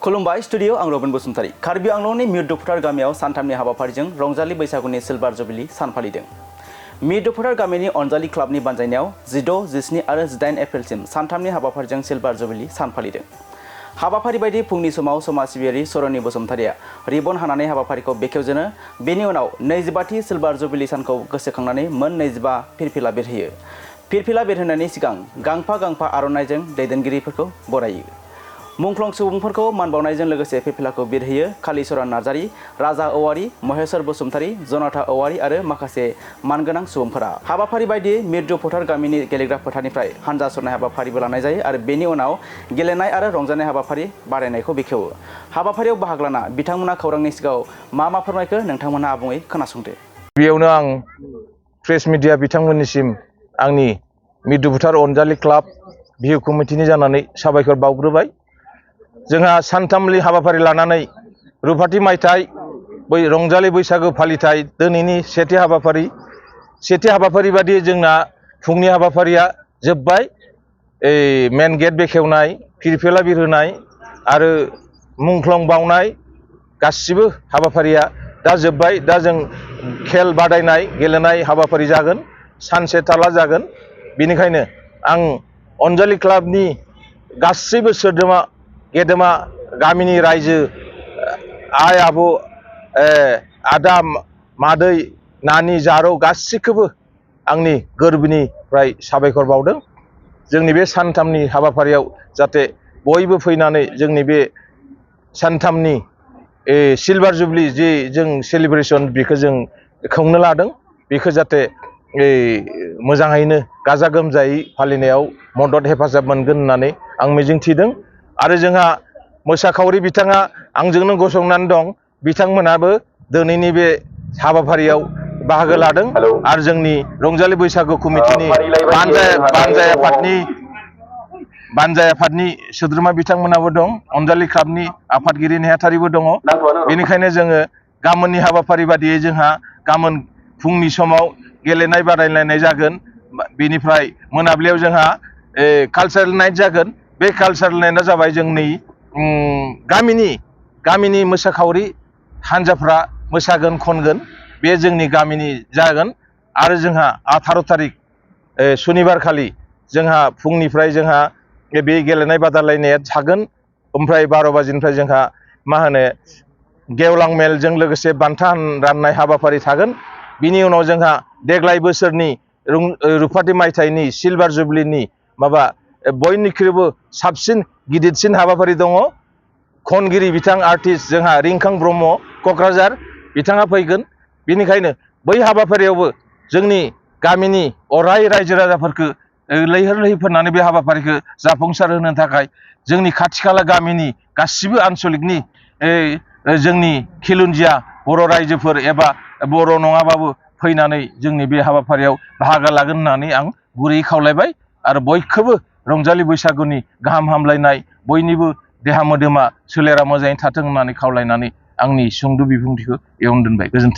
खुलुमबाय स्टुडियो आं रबिन बसुमतारी कार्बि आंलंनि मिरदुफुटार गामियाव सानथामनि हाबाफारिजों रंजालि बैसागुनि सिलभार जुबिली सान फालिदों। मिरदुफुटार गामिनि अनजालि क्लाबनि बानजायनायाव 16, 17 आरो 18 एप्रिलसिम सानथामनि हाबाफारिजों सिलभार जुबिली सान फालिदों। हाबाफारि बायदि फुंनि समाव समाज सिबियारि सरनी बसुमतारिया रिबन हानानै हाबाफारिखौ बेखेवजेनो। बेनि उनाव 25थि सिलभार जुबिली सानखौ गोसोखांनानै मोन 25 फिरफिला बेरहोयो। फिरफिला बेरहोनायनि सिगां गांफा गांफा आर'नाइजों दैदेनगिरिफोरखौ बरायो। मुंख्लं सुबुंफोरखौ मान बावनायजों लोगोसे फिरफिलाखौ बिरहोयो कालीचरण नार्जारी, राजा औवारी, महेश्वर बसुमतारी, जनता औवारी आरो माखासे मानगोनां सुबुंफोरा। हाबाफारि बायदि मिरदुफुटार गामिनि गेलेग्रा फोथारनिफ्राय हानजा सुरनाय हाबाफारिबो लानाय जायो आरो बेनि उनाव गेलेनाय आरो रंजानाय हाबाफारि बादायनायखौ बेखेवो। हाबाफारियाव बाहागो लाना बिथांमोना खौरांनि सिगाङाव मा फोरमायखो नोंथांमोना आबुङै खोनासंदो। बेयावनो आं प्रेस मिडिया बिथांमोननिसिम आंनि मिरदुफुटार अनजालि क्लाब बिहु कमिटिनि जानानै साबायखर बावग्रोबाय। जोंहा सानथामनि हाबाफारि लानानै रुफाथि मायथाइ रंजालि बैसागु फालिथाय दिनैनि सेथि हाबाफारि बादि जोंना फुंनि हाबाफारिया जोब्बाय। मेन गेट बेखेवनाय, फिरफिला बिरहोनाय आरो मुंख्लं बावनाय गासिबो हाबाफारिया दा जोब्बाय। दा जों खेल बादायनाय गेलेनाय हाबाफारि जागोन, सानसे थाला जागोन। बेनिखायनो आं अनजालि क्लाबनि गासैबो सोद्रोमा गेदेमा गामिनि रायजो आइ आब' आदा मादै नानि जारौ गासैखौबो आंनि गोरबोनिफ्राय साबायखर बावदों। जोंनि बे सानथामनि हाबाफारियाव जाहाथे बयबो फैनानै जोंनि बे सानथामनि सिलभार जुबली जे जों सेलिब्रेसन बेखौ जों खुंनो लादों, बेखौ जाहाथे मोजाङैनो गाजा गोमजायै फालिनायाव मदद हेफाजाब मोनगोन होननानै आं मिजिंथिदों। आरो जोंहा मोसाखावरि बिथाङा आंजोंनो गसंनानै दं, बिथांमोनाबो दिनैनि बे हाबाफारियाव बाहागो लादों। आरो जोंनि रंजालि बैसागु कमिटिनि बानजाय आफादनि सोद्रोमा बिथांमोनाबो दं, अनजालि क्लाबनि आफादगिरि नेहाथारिबो दङ। बेनिखायनो जोङो गाबोननि हाबाफारि बादियै जोंहा गाबोन फुंनि समाव गेलेनाय बादायलायनाय जागोन। बेनिफ्राय मोनाबिलियाव जोंहा कालचारेल नाइट जागोन। बे कालचारेल नाइटआ जाबाय जोंनि गामिनि मोसाखावरि हान्जाफ्रा मोसागोन खनगोन, बे जोंनि गामिनि जागोन। आरो जोंहा 18 थारिख सुनिबार खालि जोंहा फुंनिफ्राय जोंहा बे गेलेनाय बादायलायनाया थागोन। ओमफ्राय 12 बाजिनिफ्राय जोंहा गेवलां मेलजों लोगोसे बान्था राननाय हाबाफारि थागोन। बिनि उनाव जोंहा देग्लाय बोसोरनि रुफाथि मायथाइनि सिलभार जुबलीनि बयनिख्रुइबो साबसिन गिदिरसिन हाबाफारि दङ। खनगिरि बिथां आर्टिस्ट जोंहा रिंखां ब्रह्म क'क्राझार बिथाङा फैगोन। बेनिखायनो बै हाबाफारियावबो जोंनि गामिनि अराय रायजो राजाफोरखौ लैहोर लैहोरफोरनानै बे हाबाफारिखौ जाफुंसार होनो थाखाय जोंनि खाथि खाला गामिनि गासिबो आनसलिकनि जोंनि खिलुनजिया बर' रायजोफोर एबा बर' नङाबाबो फैनानै जोंनि बे हाबाफारियाव बाहागो लागोन होननानै आं गुरैयै खावलायबाय। आरो बयखौबो रंजालि बैसागुनि गाहाम हामलायनाय, बयनिबो देहा मोदोमा सोलेरा मोजाङै थाथों होननानै खावलायनानै आंनि सुंद' बिबुंथिखौ बेयावनो दोनबाय। गोजोन्थों।